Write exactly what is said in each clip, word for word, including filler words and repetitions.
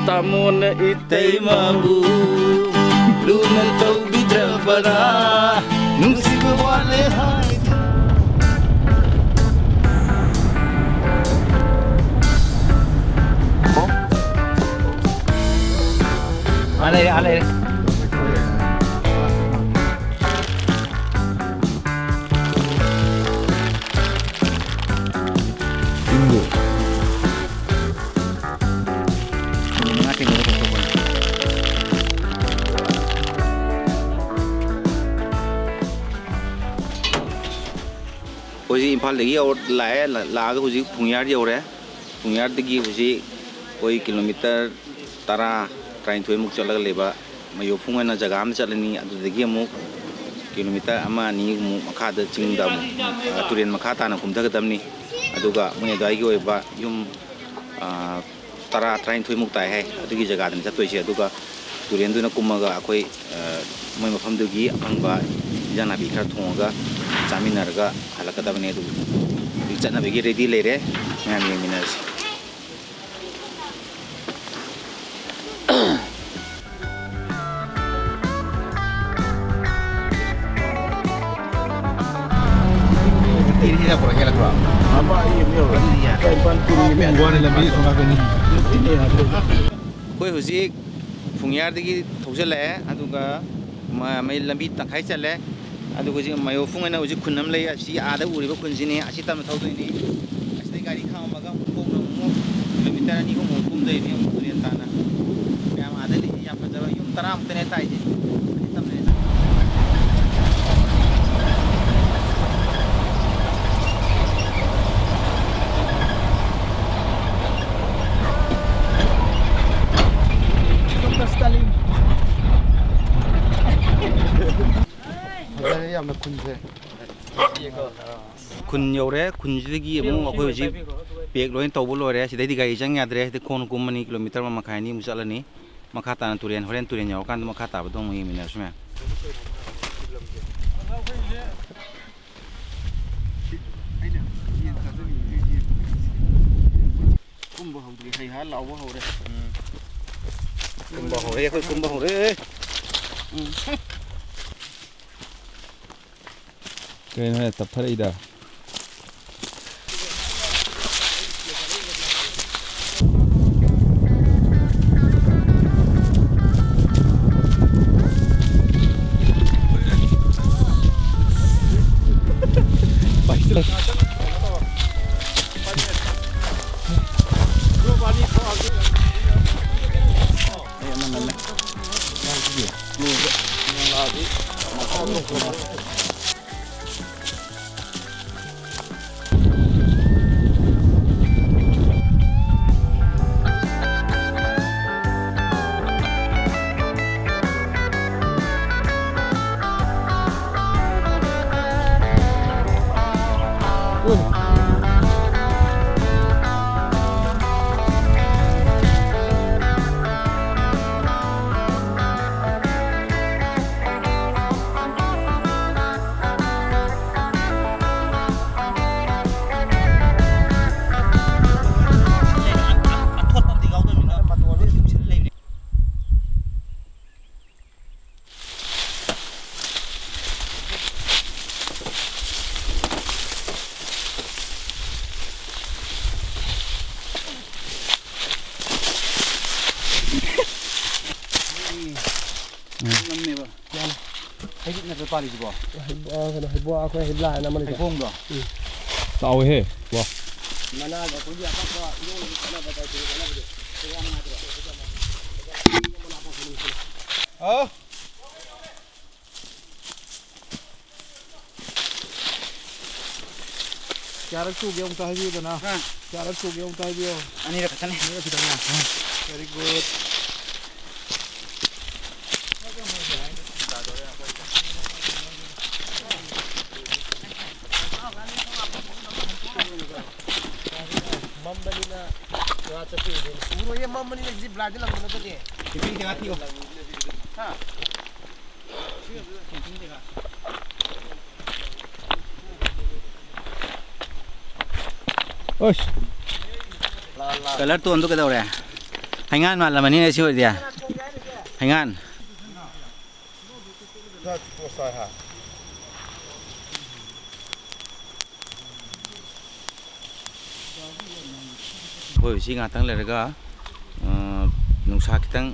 ꯇꯥꯃꯣꯅ ꯏꯇꯩꯃꯕꯨ ꯂꯨꯅ ꯇꯧꯕꯤꯗ꯭ꯔꯕꯔꯥ? ꯅꯨꯡꯁꯤꯕ ꯋꯥꯠꯂꯦ ꯍꯥꯏ꯫ ꯑꯥ ꯂꯩꯔꯦ, ꯑꯥ ꯂꯩꯔꯦ꯫ ꯃꯤꯅꯤꯠ ꯃꯉꯥ ꯇꯤꯡꯉꯒ ꯇꯣꯛꯊꯣꯛꯄꯅꯤ꯫ ꯑꯩꯈꯣꯏꯁꯤ ꯏꯝꯐꯥꯜꯗꯒꯤ ꯌꯧꯔ-, ꯂꯥꯛꯑꯦ, ꯂꯥꯛꯑꯒ ꯍꯧꯖꯤꯛ ꯐꯨꯡꯌꯥꯔ ꯌꯧꯔꯦ꯫ ꯐꯨꯡꯌꯥꯔꯗꯒꯤ ꯍꯧꯖꯤꯛ ꯑꯩꯈꯣꯏ ꯀꯤꯂꯣꯃꯤꯇꯔ ꯇꯔꯥ, ꯇꯔꯥꯅꯤꯊꯣꯏꯃꯨꯛ ꯆꯠꯂꯒ ꯂꯩꯕ ꯃꯌꯣꯐꯨꯡ ꯍꯥꯏꯅ ꯖꯒꯥ ꯑꯃ ꯆꯠꯂꯅꯤ꯫ ꯑꯗꯨꯗꯒꯤ ꯑꯃꯨꯛ ꯀꯤꯂꯣꯃꯤꯇꯔ ꯑꯃ ꯑꯅꯤꯃꯨꯛ ꯃꯈꯥꯗ ꯆꯤꯡꯗ ꯑꯃꯨꯛ, ꯑ, ꯇꯨꯔꯦꯜ ꯃꯈꯥ ꯇꯥꯅ ꯀꯨꯝꯊꯒꯗꯕꯅꯤ꯫ ꯑꯗꯨꯒ ꯃꯣꯏ ꯑꯗꯨꯋꯥꯏꯒꯤ ꯑꯣꯏꯕ ꯌꯨꯝ, ꯑ, ꯇꯔꯥ, ꯇꯔꯥꯅꯤꯊꯣꯏꯃꯨꯛ ꯇꯥꯏ ꯍꯥꯏ꯫ ꯑꯗꯨꯒꯤ ꯖꯒꯥꯗꯅꯤ ꯆꯠꯇꯣꯏꯁꯦ꯫ ꯑꯗꯨꯒ ꯇꯨꯔꯦꯜꯗꯨꯅ ꯀꯨꯝꯃꯒ ꯑꯩꯈꯣꯏ, ꯑ, ꯃꯣꯏ ꯃꯐꯝꯗꯨꯒꯤ ꯑꯐꯪꯕ ꯏꯟꯖꯥꯡ ꯅꯥꯄꯤ ꯈꯔ ꯊꯣꯡꯉꯒ ꯆꯥꯃꯤꯟꯅꯔꯒ ꯍꯜꯂꯛꯀꯗꯕꯅꯦ꯫ ꯑꯗꯨ ꯍꯧꯖꯤꯛ ꯆꯠꯅꯕꯒꯤ ꯔꯦꯗꯤ ꯂꯩꯔꯦ꯫ ꯃꯌꯥꯝ ꯌꯦꯡꯃꯤꯟꯅꯔꯁꯤ꯫ ꯇꯤꯟ ꯍꯦꯜꯂꯛꯄ꯭ꯔꯣ, ꯍꯦꯜꯂꯛꯄ꯭ꯔꯣ? ꯑꯃ ꯑꯅꯤ ꯑꯃ ꯌꯧꯔꯦ꯫ ꯑꯗꯨꯗꯤ ꯌꯥꯔꯦ꯫ ꯇꯔꯥꯅꯤꯄꯥꯟ ꯀꯨꯟꯒꯤ ꯃꯅꯨꯡꯗ꯫ ꯋꯥꯅ ꯂꯝꯕꯤ ꯁꯣꯝ ꯅꯥꯀꯟꯒꯤ꯫ ꯇꯤꯟ ꯍꯦꯜꯂꯛꯄ꯭ꯔꯣ? ꯑꯩꯈꯣꯏ ꯍꯧꯖꯤꯛ ꯐꯨꯡꯌꯥꯔꯗꯒꯤ ꯊꯧꯖꯤꯜꯂꯛꯑꯦ, ꯑꯗꯨꯒ ꯃ-, ꯃꯩ ꯂꯝꯕꯤ ꯇꯪꯈꯥꯏ ꯆꯠꯂꯦ꯫ ꯑꯗꯨꯒ ꯍꯧꯖꯤꯛ ꯃꯌꯣꯐꯨꯡ ꯍꯥꯏꯅ ꯍꯧꯖꯤꯛ ꯈꯨꯟ ꯑꯃ ꯂꯩ, ꯑꯁꯤ ꯑꯥꯗ ꯎꯔꯤꯕ ꯈꯨꯟꯁꯤꯅꯤ꯫ ꯑꯁꯤ ꯇꯝꯅ ꯊꯧꯗꯣꯏꯅꯤ꯫ ꯑꯁꯤꯗꯩ ꯒꯥꯔꯤ ꯈꯥꯝꯃꯝꯃꯒ ꯑꯃꯨꯛ ꯈꯣꯡꯅ ꯑꯃꯨꯛ ꯀꯤꯂꯣꯃꯤꯇꯔ ꯑꯅꯤ ꯑꯍꯨꯝꯃꯨꯛ ꯀꯨꯝꯗꯣꯏꯅꯤ ꯑꯃꯨꯛ ꯇꯨꯔꯦꯜ ꯇꯥꯟꯅ꯫ ꯃꯌꯥꯝ ꯑꯥꯗ ꯂꯩꯁꯤ ꯌꯥꯝ ꯐꯖꯕ ꯌꯨꯝ ꯇꯔꯥꯃꯨꯛꯇꯅꯦ ꯇꯥꯏꯁꯦ꯫ ꯑꯁꯤ ꯇꯝꯅ ꯐꯖꯔꯦ ꯌꯥꯝꯅ ꯈꯨꯟꯁꯦ꯫ ꯈꯨꯟ ꯌꯧꯔꯦ꯫ ꯈꯨꯟꯁꯤꯗꯒꯤ ꯑꯃꯨꯛ ꯑꯩꯈꯣꯏ ꯍꯧꯖꯤꯛ ꯄꯦꯛ ꯂꯣꯏꯅ ꯇꯧꯕ ꯂꯣꯏꯔꯦ꯫ ꯁꯤꯗꯩꯗꯤ ꯒꯥꯔꯤ ꯆꯪ ꯌꯥꯗ꯭ꯔꯦ꯫ ꯁꯤꯗꯩ ꯈꯣꯡꯅ ꯀꯨꯝꯃꯅꯤ, ꯀꯤꯂꯣꯃꯤꯇꯔ ꯑꯃ ꯃꯈꯥꯏ ꯑꯅꯤꯃꯨꯛ ꯆꯠꯂꯅꯤ꯫ ꯃꯈꯥ ꯇꯥꯅ ꯇꯨꯔꯦꯟ, ꯍꯣꯔꯦꯟ ꯇꯨꯔꯦꯟ ꯌꯧꯔꯀꯥꯟꯗ ꯃꯈꯥ ꯇꯥꯕꯗꯣ ꯑꯃꯨꯛ ꯌꯦꯡꯃꯤꯟꯅꯔꯁꯤ ꯃꯌꯥꯝ꯫ ꯀꯨꯝꯕ ꯍꯧꯗ꯭ꯔꯤ, ꯍꯩꯍꯥ ꯂꯥꯎꯕ ꯍꯧꯔꯦ꯫ ꯎꯝ꯫ ꯀꯨꯝꯕ ꯍꯧꯔꯦ, ꯑꯩꯈꯣꯏ ꯀꯨꯝꯕ ꯍꯧꯔꯦ꯫ ꯎꯝ꯫ ꯀꯩꯅꯣ ꯍꯦ, ꯇꯞꯊꯔꯛꯏꯗ꯫ ꯅꯝꯃꯦꯕ꯫ ꯃꯥꯅꯦ꯫ ꯍꯩꯔꯤꯠ ꯅꯠꯇ꯭ꯔꯣ ꯄꯥꯜꯂꯤꯁꯤꯕꯣ? ꯍꯩꯕ-, ꯀꯩꯅꯣ, ꯍꯩꯕꯣ-, ꯑꯩꯈꯣꯏ ꯍꯩꯕ꯭ꯂꯥ ꯍꯥꯏꯅ ꯑꯃ ꯂꯩꯇ꯭ꯔꯣ? ꯍꯩꯕꯣꯡꯗꯣ? ꯎꯝ꯫ ꯆꯥꯎꯋꯦꯍꯦ꯫ ꯋꯥ꯫ ꯃꯅꯥꯒ ꯑꯩꯈꯣꯏꯒꯤ ꯑꯄꯥꯛꯄ ꯏꯔꯣꯟꯕꯒꯤ ꯀꯥꯟꯅꯕ ꯀꯥꯏ ꯀꯥꯟꯅꯕꯗꯣ꯫ ꯌꯥꯝ ꯅꯨꯡꯉꯥꯏꯇ꯭ꯔꯣ? ꯍꯥꯎ꯫ ꯀꯌꯥꯔꯛ ꯁꯨꯒꯦ ꯑꯃꯨꯛꯇ ꯍꯥꯏꯕꯤꯌꯨꯗꯅ꯫ ꯍꯥ? ꯀꯌꯥꯔꯛ ꯁꯨꯒꯦ ꯑꯃꯨꯛꯇ ꯍꯥꯏꯕꯤꯌꯣ꯫ ꯑꯅꯤꯔꯛ ꯈꯛꯇꯅꯦ꯫ ꯑꯅꯤꯔꯛ ꯈꯛꯇꯅꯦ? ꯍꯥ꯫ Very good꯫ ꯃꯝꯕꯅꯤꯅ ꯉꯥ ꯆꯠꯄ ꯎꯗꯦꯅꯦ꯫ ꯎꯔꯣꯏꯌꯦ, ꯃꯝꯕꯅꯤꯅ ꯖꯤꯞ ꯂꯥꯏꯟꯗ ꯂꯪꯕ ꯅꯠꯇꯗꯤ꯫ ꯀꯦꯝꯄꯤꯡ ꯖꯒꯥ ꯊꯤꯌꯣ꯫ ꯍꯥ? ꯑꯁ꯫ Colour tone ꯗꯣ ꯀꯩꯗꯧꯔꯦ? ꯍꯩꯉꯥꯟ ꯃꯥꯜꯂꯝꯃꯅꯤꯅꯦ ꯁꯤ ꯑꯣꯏꯔꯗꯤ꯫ ꯍꯩꯉꯥꯟ꯫ ꯑꯩꯈꯣꯏ ꯍꯧꯖꯤꯛ ꯉꯥꯛꯇꯪ ꯂꯩꯔꯒ, ꯑ, ꯅꯨꯡꯁꯥ ꯈꯤꯇꯪ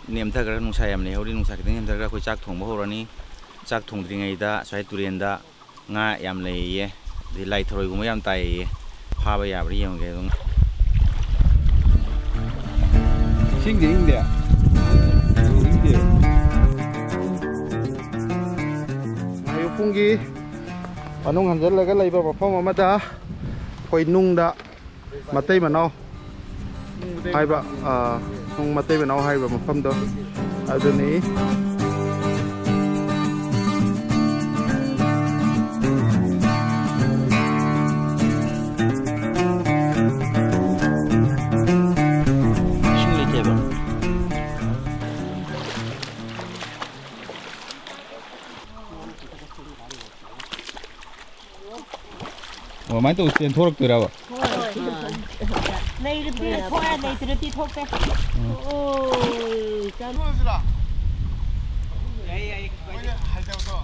ꯅꯦꯝꯊꯈ꯭ꯔꯒ, ꯅꯨꯡꯁꯥ ꯌꯥꯝ ꯂꯩꯍꯧꯔꯤ, ꯅꯨꯡꯁꯥ ꯈꯤꯇꯪ ꯅꯦꯝꯊꯈ꯭ꯔꯒ ꯑꯩꯈꯣꯏ ꯆꯥꯛ ꯊꯣꯡꯕ ꯍꯧꯔꯅꯤ꯫ ꯆꯥꯛ ꯊꯣꯡꯗ꯭ꯔꯤꯉꯩꯗ ꯁ꯭ꯋꯥꯏ ꯇꯨꯔꯦꯟꯗ ꯉꯥ ꯌꯥꯝ ꯂꯩꯌꯦ, ꯑꯗꯩ ꯂꯥꯏ ꯊꯔꯣꯏꯒꯨꯝꯕ ꯌꯥꯝ ꯇꯥꯏꯌꯦ, ꯐꯥꯕ ꯌꯥꯕ꯭ꯔꯥ ꯌꯦꯡꯉꯨꯒꯦ ꯑꯗꯨꯝ꯫ ꯏꯁꯤꯡꯗꯤ ꯏꯪꯗꯦ꯫ ꯏꯪꯗꯦ꯫ ꯉꯥꯌꯣꯛꯄꯨꯡꯒꯤ ꯃꯅꯨꯡ ꯍꯟꯖꯜꯂꯒ ꯂꯩꯕ ꯃꯐꯝ ꯑꯃꯗ ꯑꯩꯈꯣꯏ ꯅꯨꯡꯗ ꯃꯇꯩ ꯃꯅꯥꯎ ꯍꯥꯏꯕ, ꯑ, ꯅꯨꯡ ꯃꯇꯩ ꯃꯅꯥꯎ ꯍꯥꯏꯕ ꯃꯐꯝꯗꯣ ꯑꯗꯨꯅꯤ꯫ ꯏꯁꯤꯡ ꯂꯩꯇꯦꯕ꯫ ꯑꯣ, ꯑꯗꯨꯃꯥꯏꯅ ꯇꯧ ꯆꯦꯟꯊꯣꯔꯛꯇꯣꯏꯔꯕ? ꯂꯩꯔꯗꯤ ꯊꯣꯛꯑꯦ, ꯂꯩꯇ꯭ꯔꯗꯤ ꯊꯣꯛꯇꯦ꯫ ꯎꯝ꯫ ꯑꯣ, ꯆꯠꯂꯨꯔꯁꯤꯔꯣ? ꯌꯥꯏ, ꯌꯥꯏ, ꯀꯩꯁꯨ ꯀꯥꯏꯗꯦ꯫ ꯃꯣꯏꯅ ꯍꯥꯏꯖꯕꯗꯣ꯫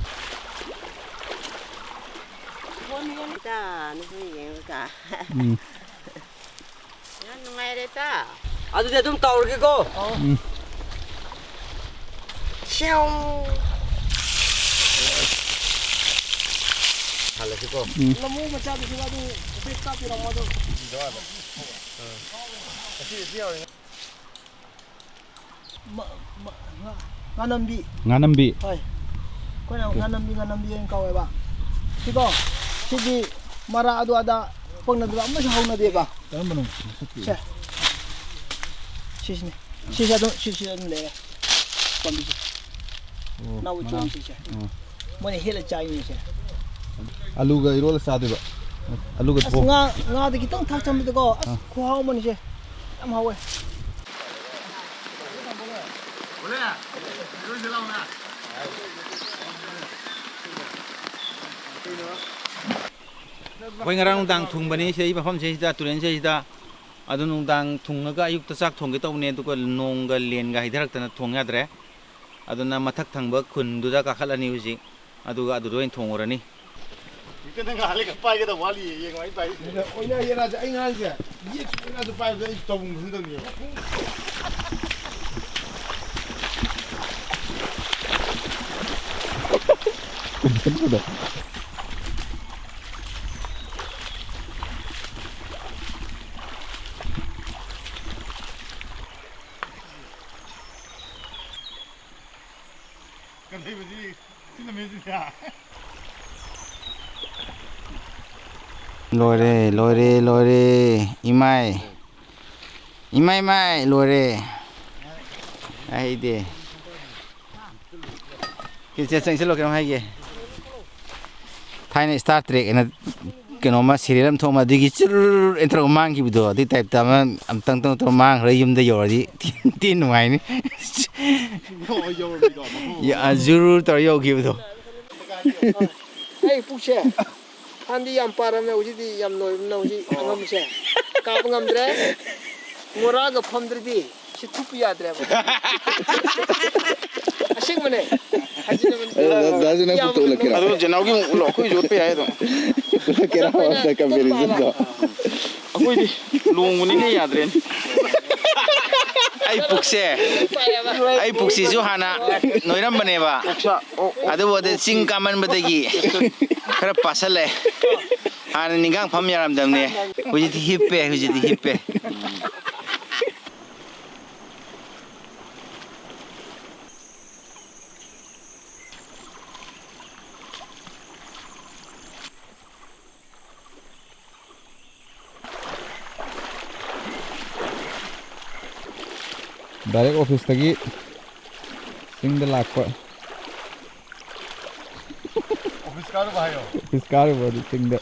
ꯐꯣꯟ ꯌꯦꯡ-, ꯏꯇꯥ, ꯅꯈꯣꯏ ꯌꯦꯡꯉꯒ꯫ ꯎꯝ꯫ ꯌꯥꯝ ꯅꯨꯡꯉꯥꯏꯔꯦ, ꯏꯇꯥ꯫ ꯑꯗꯨꯗꯤ ꯑꯗꯨꯝ ꯇꯧꯔꯒꯦꯀꯣ꯫ ꯎꯝ꯫ ꯁ꯭ꯌꯥꯎ꯫ ꯍꯜꯂꯁꯤꯀꯣ꯫ ꯎꯝ꯫ ꯂꯝꯃꯨ ꯃꯆꯥꯗꯨꯁꯨ ꯑꯗꯨ ꯍꯥꯏꯐꯦꯠ ꯀꯥꯞꯄꯤꯔꯝꯃꯣ ꯑꯗꯨ꯫ ꯃ-, ꯃ-, ꯉꯥ-, ꯉꯥꯅꯝꯕꯤ꯫ ꯉꯥꯅꯝꯕꯤ꯫ ꯍꯣꯏ꯫ ꯑꯩꯈꯣꯏꯅ ꯑꯣꯀꯦ꯫ ꯉꯥꯅꯝꯕꯤ, ꯉꯥꯅꯝꯕꯤ ꯍꯥꯏꯅ ꯀꯧꯋꯦꯕ꯫ ꯁꯤꯀꯣ, ꯁꯤꯗꯤ ꯃꯔꯥ ꯑꯗꯨ ꯑꯗꯥ ꯄꯛꯅꯗꯕ ꯑꯃꯁꯨ ꯍꯧꯅꯗꯦꯕ꯫ ꯀꯔꯝꯕꯅꯣ? ꯁꯦ꯫ ꯁꯤꯁꯤꯅꯦ꯫ ꯁꯤꯁꯦ ꯑꯗꯨꯝ, ꯁꯤꯁꯦ ꯑꯗꯨꯝ ꯂꯩꯔꯦ꯫ ꯄꯥꯝꯕꯤꯁꯦ꯫ ꯑꯣ, ꯅꯥꯎ ꯃꯅꯥ꯫ ꯆꯣꯡꯁꯤꯁꯦ꯫ ꯑꯣ꯫ ꯃꯣꯏꯅ ꯍꯦꯜꯂ ꯆꯥꯏꯅꯤꯁꯦ꯫ ꯑꯂꯨꯒ ꯏꯔꯣꯜꯂ ꯆꯥꯗꯣꯏꯕ꯫ ꯑꯂꯨꯒ ꯑꯁ, ꯊꯣꯡ-, ꯉꯥ, ꯉꯥꯗ ꯈꯤꯇꯪ ꯊꯥꯛꯆꯟꯕꯗꯀꯣ, ꯑꯁ, ꯑꯥ꯫ ꯈꯨꯍꯥꯎ ꯑꯃꯅꯤꯁꯦ꯫ ꯌꯥꯝ ꯍꯥꯎꯋꯦ꯫ ꯑꯩꯈꯣꯏ ꯉꯔꯥꯡ ꯅꯨꯡꯗꯥꯡ ꯊꯨꯡꯕꯅꯤ ꯁꯤ ꯃꯐꯝꯁꯤꯗ, ꯇꯨꯔꯦꯟꯁꯤꯗ꯫ ꯑꯗꯨ ꯅꯨꯡꯗꯥꯡ ꯊꯨꯡꯉꯒ ꯑꯌꯨꯛꯇ ꯆꯥꯛ ꯊꯣꯡꯒꯦ ꯇꯧꯕꯅꯦ, ꯑꯗꯨꯒ ꯅꯣꯡꯒ ꯂꯦꯟꯒ ꯍꯩꯊꯔꯛꯇꯅ ꯊꯣꯡ ꯌꯥꯗ꯭ꯔꯦ꯫ ꯑꯗꯨꯅ ꯃꯊꯛ ꯊꯪꯕ ꯈꯨꯟꯗꯨꯗ ꯀꯥꯈꯠꯂꯅꯤ ꯍꯧꯖꯤꯛ, ꯑꯗꯨꯒ ꯑꯗꯨꯗ ꯑꯣꯏꯅ ꯊꯣꯡꯉꯨꯔꯅꯤ꯫ ꯍꯦꯛꯇ ꯅꯪ ꯉꯥꯏꯍꯥꯛ ꯂꯩꯒ ꯄꯥꯏꯒꯗꯕ ꯋꯥꯠꯂꯤꯌꯦ, ꯌꯦꯡꯉꯣ ꯑꯩ ꯄꯥꯏꯔꯤꯁꯦ꯫ ꯑꯣꯏꯅ ꯌꯦꯂꯥꯁꯦ ꯑꯩ ꯉꯔꯥꯡꯁꯦ ꯌꯦꯠꯁꯨ ꯑꯣꯏꯅꯁꯨ ꯄꯥꯏꯕꯗ ꯑꯩ ꯇꯧꯐꯝ ꯈꯪꯗꯕꯅꯦꯕ꯫ ꯀꯗꯩꯕꯁꯤ ꯁꯤ ꯂꯝꯃꯦꯁꯤꯗ꯫ ꯂꯣꯏꯔꯦ, ꯂꯣꯏꯔꯦ, ꯂꯣꯏꯔꯦ꯫ ꯏꯃꯥꯏ꯫ ꯏꯃꯥꯏ, ꯃꯥꯏ, ꯂꯣꯏꯔꯦ꯫ ꯑꯩꯗꯤ꯫ ꯁꯤ, ꯁꯤ, ꯆꯪꯁꯤꯜꯂꯣ, ꯀꯩꯅꯣꯝ ꯍꯥꯏꯒꯦ꯫ ꯊꯥꯏꯅ Star Trek ꯑꯅ ꯀꯩꯅꯣꯝꯃ serial ꯑꯃ ꯊꯣꯛꯑꯝꯕ, ꯑꯗꯨꯒꯤ ꯆꯨꯔꯨꯔꯨꯔꯨ ꯍꯥꯏꯅ ꯇꯧꯔꯒ ꯃꯥꯡꯈꯤꯕꯗꯣ, ꯑꯗꯨꯒꯤ type ꯇ ꯑꯃ ꯑꯝꯇꯪ ꯇꯧ ꯇꯧꯔ ꯃꯥꯡꯈ꯭ꯔ ꯌꯨꯝꯗ ꯌꯧꯔꯗꯤ ꯊꯤ, ꯊꯤ ꯅꯨꯡꯉꯥꯏꯅꯤ꯫ ꯌꯧꯔꯝꯃꯤꯗꯣ, ꯃꯐꯝ ꯌꯥ-, ꯑꯃ꯫ ꯖꯨꯔꯨꯔꯨ ꯇꯧꯔ ꯌꯧꯈꯤꯕꯗꯣ꯫ ꯑꯩ ꯄꯨꯛꯁꯦ ꯍꯥꯟꯅꯗꯤ ꯌꯥꯝ ꯄꯥꯔꯝꯃꯦ, ꯍꯧꯖꯤꯛꯇꯤ ꯌꯥꯝ ꯅꯣꯏꯔꯝꯅ, ꯍꯧꯖꯤꯛ ꯑꯣ꯫ ꯑꯉꯝꯕꯁꯦ ꯀꯥꯕ ꯉꯝꯗ꯭ꯔꯦ꯫ ꯃꯣꯔꯥꯒ ꯐꯝꯗ꯭ꯔꯗꯤ ꯁꯤ ꯊꯨꯞꯄ ꯌꯥꯗ꯭ꯔꯦꯕ꯫ ꯑꯁꯦꯡꯕꯅꯦ꯫ ꯍꯥꯏꯖꯤꯟꯅꯕ ꯅꯠꯇꯦ꯫ ꯑꯗꯣ ꯗꯥ-, ꯗꯥꯁꯨ ꯅꯪ ꯌꯥꯝ ꯄꯨꯛꯇ ꯎꯠꯂꯛꯀꯦꯔꯥ? ꯑꯗꯨ ꯖꯦꯅꯥꯎꯒꯤ ꯑꯃꯨꯛ ꯎꯠꯂꯣ, ꯑꯩꯈꯣꯏꯁꯨ ꯎꯠꯄ ꯌꯥꯏ ꯑꯗꯨꯝ꯫ ꯎꯠꯂꯛꯀꯦꯔꯥ? ꯑꯩꯈꯣꯏꯅ ꯋꯥꯗ comparison ꯇꯨꯝꯕ ꯇꯣ꯫ ꯑꯩꯈꯣꯏꯗꯤ ꯂꯣꯡꯕꯅꯤꯅ ꯌꯥꯗ꯭ꯔꯦꯅꯦ꯫ ꯑꯩ ꯄꯨꯛꯁꯦ, ꯑꯩ ꯄꯨꯛꯁꯤꯁꯨ ꯍꯥꯟꯅ ꯅꯣꯏꯔꯝꯕꯅꯦꯕ꯫ ꯑꯣꯛꯁꯥ, ꯑꯣꯛ, ꯑꯣꯛ, ꯑꯗꯨꯕꯨ ꯑꯗ ꯑꯣꯛ꯫ ꯆꯤꯡ ꯀꯥꯃꯟꯕꯗꯒꯤ ꯈꯔ ꯄꯥꯁꯜꯂꯦ꯫ ꯍꯥꯟꯅ ꯅꯤꯡꯈꯥꯡ ꯐꯝ ꯌꯥꯔꯝꯗꯕꯅꯦ꯫ ꯍꯧꯖꯤꯛꯇꯤ ꯍꯤꯞꯄꯦ, ꯍꯧꯖꯤꯛꯇꯤ ꯍꯤꯞꯄꯦ꯫ Direct office ꯇꯒꯤ ꯆꯤꯡꯗ ꯂꯥꯛꯄ꯫ Office ꯀꯥꯔꯨꯕ ꯍꯥꯏꯌꯣ꯫ Office ꯀꯥꯔꯨꯕ ꯑꯗꯨ ꯆꯤꯡꯗ꯫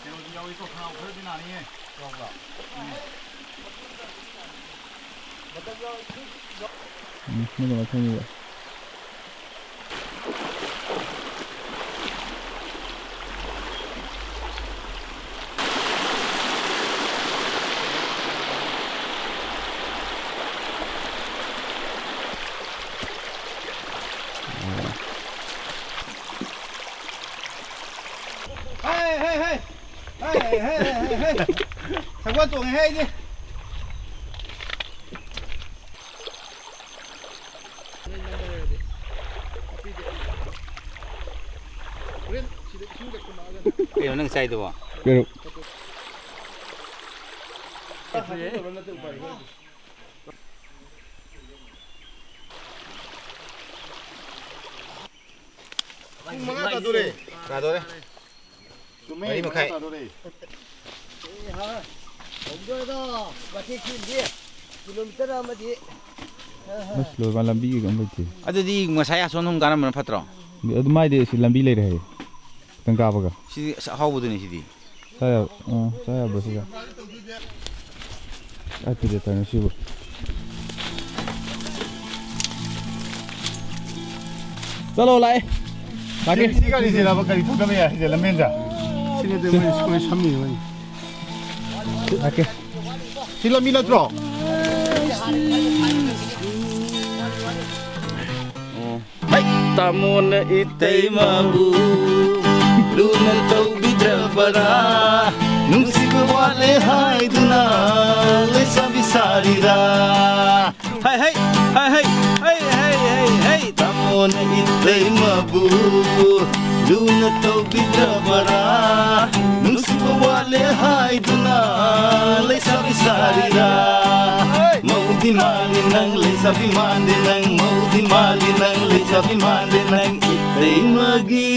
ꯀꯩꯅꯣꯁꯨ ꯌꯥꯎꯏꯀꯣ, ꯈꯅꯥꯎ ꯈꯔꯗꯤ ꯅꯥꯅꯤꯌꯦ꯫ ꯎꯝ, ꯃꯣꯏ ꯀꯃꯥꯏꯅ ꯈꯪꯉꯤꯕ? ꯍꯩ, ꯍꯩ, ꯍꯩ! ꯍꯩ, ꯍꯩ, ꯍꯩ, ꯍꯩ, ꯍꯩ! ꯁꯒꯣꯜ ꯇꯣꯡꯉꯦꯍꯦ ꯑꯩꯗꯤ! ꯀꯩꯅꯣ ꯅꯪ ꯆꯥꯏꯗꯨꯕꯣ? ꯄꯦꯔꯨꯛ꯫ ꯄꯨꯡ ꯃꯉꯥ ꯇꯥꯗꯣꯔꯦ꯫ ꯇꯥꯗꯣꯔꯦ꯫ ꯆꯨꯝꯃꯦ, ꯃꯔꯤ ꯃꯈꯥꯏ꯫ ꯃꯉꯥ ꯇꯥꯗꯣꯔꯦ꯫ ꯑꯦ, ꯍꯥ꯫ ꯍꯧꯗꯣꯔꯦꯗꯣ꯫ ꯃꯇꯦꯛ ꯊꯤꯟꯗꯤ꯫ ꯀꯤꯂꯣꯃꯤꯇꯔ ꯑꯃꯗꯤ꯫ ꯑꯁ, ꯂꯣꯏꯕ ꯂꯝꯕꯤ ꯀꯩꯀꯩ ꯑꯝ ꯂꯩꯇꯦ꯫ ꯑꯗꯨꯗꯤ ꯉꯁꯥꯏ ꯑꯁꯣꯝ ꯁꯣꯝ ꯀꯥꯔꯝꯕꯅ ꯐꯠꯇ꯭ꯔꯣ? ꯑꯗꯨ ꯃꯥꯏꯗꯤ ꯁꯤ ꯂꯝꯕꯤ ꯂꯩꯔꯦ ꯍꯥꯏꯌꯦ꯫ ꯈꯤꯇꯪ ꯀꯥꯕꯒ꯫ ꯁꯤꯗꯤ ꯑꯁ ꯑꯍꯥꯎꯕꯗꯨꯅꯤ ꯁꯤꯗꯤ꯫ ꯆꯥ ꯌꯥ-, ꯑ, ꯆꯥ ꯌꯥꯕ꯭ꯔꯣ ꯁꯤꯒ? ꯀꯥꯏ ꯄꯤꯔꯦ ꯇꯥꯏꯅꯣ ꯁꯤꯕꯨ? ꯆꯠꯂꯣ, ꯂꯥꯛꯑꯦ꯫ ꯂꯥꯛꯀꯦ꯫ ꯁꯤ ꯒꯥꯔꯤꯁꯤꯔꯕ ꯀꯔꯤ ꯊꯧꯗꯕ ꯌꯥꯏ ꯍꯥꯏꯁꯦ ꯂꯝꯕꯦꯟꯗ? ꯁꯤ ꯅꯠꯇꯦ, ꯃꯣꯏ, ꯃꯣꯏ ꯁꯝꯃꯤ, ꯃꯣꯏ꯫ ꯂꯥꯛꯀꯦ꯫ ꯁꯤ ꯂꯝꯕꯤ ꯅꯠꯇ꯭ꯔꯣ? ꯑꯣ꯫ ꯍꯩ! ꯇꯥꯃꯣꯅ ꯏꯇꯩꯃꯕꯨ ꯂꯨꯅ ꯇꯧꯕꯤꯗ꯭ꯔꯕꯔꯥ? ꯅꯨꯡꯁꯤꯕ ꯋꯥꯠꯂꯦ ꯍꯥꯏꯗꯨꯅ ꯂꯩꯁꯥꯕꯤ ꯁꯥꯔꯤꯔꯥ? ꯍꯩ, ꯍꯩ, ꯍꯩ, ꯍꯩ! ꯇꯥꯃꯣꯅ ꯏꯇꯩꯃꯕꯨ ꯂꯨꯅ ꯇꯧꯕꯤꯗ꯭ꯔꯕꯔꯥ? ꯅꯨꯡꯁꯤꯕ ꯋꯥꯠꯂꯦ ꯍꯥꯏꯗꯨꯅ ꯂꯩꯁꯥꯕꯤ ꯁꯥꯔꯤꯔꯥ? ꯃꯧꯗꯤ ꯃꯥꯜꯂꯤ ꯅꯪ, ꯂꯩꯁꯥꯕꯤ ꯃꯥꯟꯗꯦ ꯅꯪ, ꯃꯧꯗꯤ ꯃꯥꯜꯂꯤ ꯅꯪ, ꯂꯩꯁꯥꯕꯤ ꯃꯥꯟꯗꯦ ꯅꯪ, ꯏꯇꯩꯃꯒꯤ,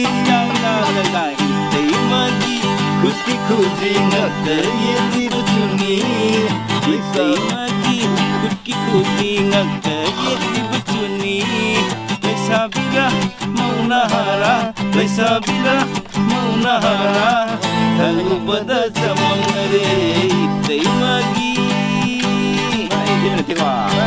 ꯏꯇꯩꯃꯒꯤ ꯈꯨꯠꯀꯤ ꯈꯨꯖꯤ ꯉꯛꯇ ꯌꯦꯠꯂꯤꯕꯗꯨꯅꯤ, ꯏꯇꯩꯃꯒꯤ ꯈꯨꯠꯀꯤ ꯈꯨꯖꯤ ꯉꯛꯇ ꯌꯦꯠꯂꯤꯕꯗꯨꯅꯤ, ꯂꯩꯁꯥꯕꯤꯔ ꯃꯧ ꯅꯍꯥꯔꯥ, ꯂꯩꯁꯥꯕꯤꯔ ꯃꯧ ꯅꯍꯥꯔꯥ, ꯈꯜꯂꯨꯕꯗ ꯆꯃꯝꯅꯔꯦ ꯏꯇꯩꯃꯒꯤ꯫ Opa!